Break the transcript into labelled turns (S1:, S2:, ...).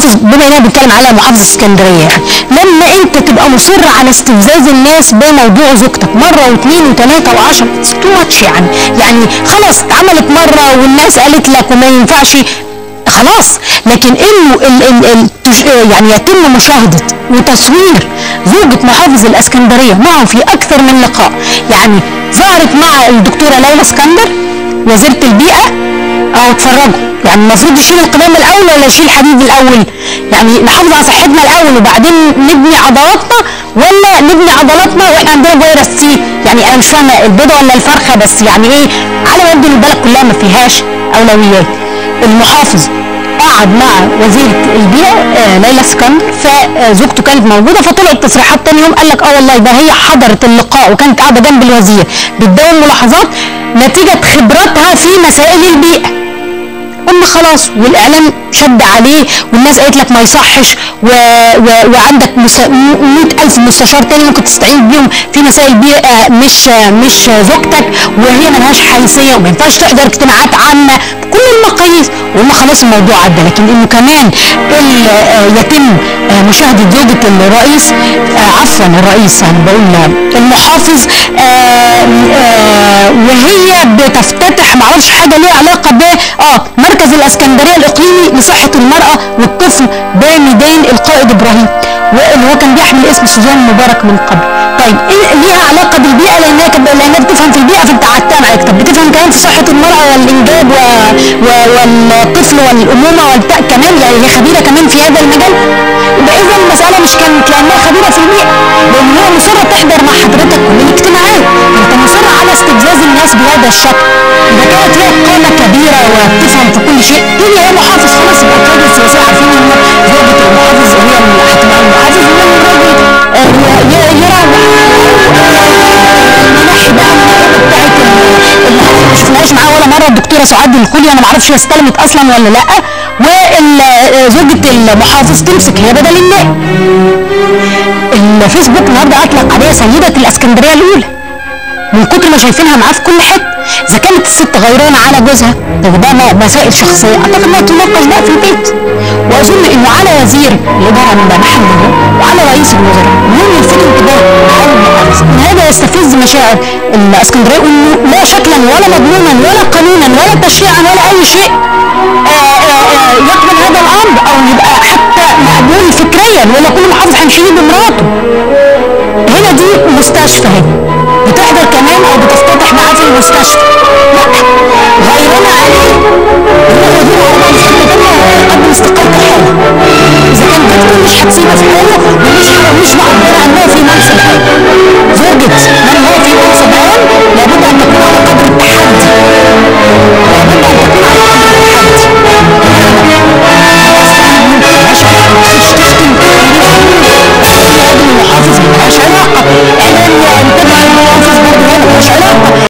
S1: المحافظ، بما اننا بنتكلم على محافظة اسكندرية، يعني لما انت تبقى مصر على استفزاز الناس بموضوع زوجتك مرة واثنين وثلاثة و10، too much. يعني خلاص اتعملت مرة والناس قالت لك وما ينفعش خلاص، لكن انه يعني يتم مشاهده وتصوير زوجة محافظ الاسكندرية معه في اكثر من لقاء. يعني ظهرت مع الدكتورة ليلى اسكندر وزيره البيئة، او اتفرجوا، يعني المفروض يشيل القمامة الاول ولا يشيل الحديد الاول؟ يعني نحافظ على صحتنا الاول وبعدين نبني عضلاتنا، ولا نبني عضلاتنا واحنا عندنا فيروس سي؟ يعني انا مش فاهمه البيضة ولا الفرخه، بس يعني ايه، على ما يبدو ان البلد كلها ما فيهاش اولويات. المحافظ قعد مع وزيرة البيئة ليلى اسكندر، فزوجته كانت موجودة، فطلعت تصريحات تاني يوم قال لك والله ده هي حضرت اللقاء وكانت قاعدة جنب الوزير بتدون ملاحظات نتيجة خبرتها في مسائل البيئة. قلنا خلاص، والاعلام شد عليه والناس قالت لك ما يصحش، وعندك 100,000 مستشار تاني ممكن تستعين بيهم في مسائل بيئة مش زوجتك، وهي ملهاش حيثية وما ينفعش تحضر اجتماعات عامة بكل المقاييس. وقلنا خلاص الموضوع عدى. لكن انه كمان يتم مشاهده زوجة الرئيس، عفوا الرئيس، يعني بقول المحافظ، وهي بتفتتح معرفش حاجة ليها علاقة ب مركز الاسكندرية الاقليمي لصحة المراة والطفل بميدان القائد ابراهيم، واللي هو كان بيحمل اسم سوزان مبارك من قبل. طيب إيه ليها علاقة بالبيئة؟ لانها بتفهم في البيئة فانت قعدتها معاك. طب بتفهم كمان في صحة المراة والانجاب والطفل والامومه والبتاع كمان، يعني هي خبيرة كمان في هذا المجال. يبقى اذا المسالة مش كانت لانها خبيرة في البيئة، لان هي مصرة تحضر مع حضرتك كل الاجتماعات، انت مصر على استفزاز الناس بهذا الشكل. اذا كانت هي قامه كبيرة وبتفهم في كل شيء، تقول هي محافظ خلاص، يبقى القيادة السياسية عارفين ان زوجة المحافظ هي اللي هتبقى المحافظ، والراجل يروح ننحي بقى النائبه بتاعت المحافظ، ما شفناهاش معاه ولا مرة الدكتورة سعاد الخولي، انا ما اعرفش هي استلمت اصلا ولا لا، وزوجة المحافظ تمسك هي بدل النائب. الفيسبوك النهارده اطلق عليها سيده الاسكندرية الاولى من كتر ما شايفينها معاه في كل حتة. اذا كانت الست غيرانه على جوزها، ده مسائل شخصية اعتقد انها تناقش بقى في البيت. واظن انه على وزير الادارة المحلية وعلى رئيس الوزراء انهم يلفتوا انتباه على المحافظ ان هذا يستفز مشاعر الاسكندرية، وانه لا شكلا ولا مضمونا ولا قانونا ولا تشريعا ولا اي شيء يقبل هذا الامر، او يبقى حتى مقبول فكريا، ولا كل محافظ هيمشي بمراته. هنا دي مستشفى، هنا بتحضر كمان او بتفتتح معاه في المستشفى، لا غيرنا عليه.